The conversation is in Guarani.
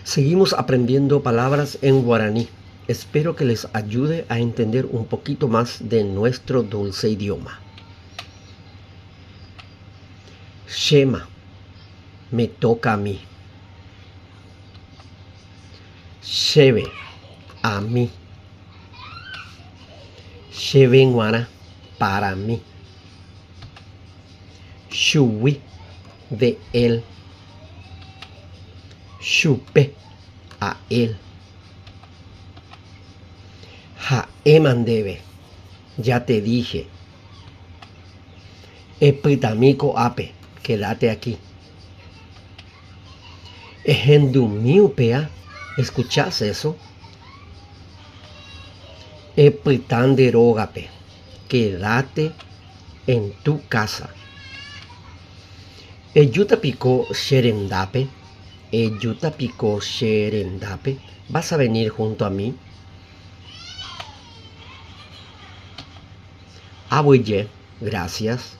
Seguimos aprendiendo palabras en guaraní. Espero que les ayude a entender un poquito más de nuestro dulce idioma. Shema, me toca a mí. Chéve, a mí. Chéve g̃uarã, para mí. Chugui, de él. Chupe, a él. Ha'éma ndéve, ya te dije. Epytami ko'ápe, quédate aquí. Ehendumi upéa, escuchás eso? Epyta nde rógape, quédate en tu casa. Ejúta piko che rendápe, Ejúta piko che rendápe, vas a venir junto a mí? Aguyje, gracias.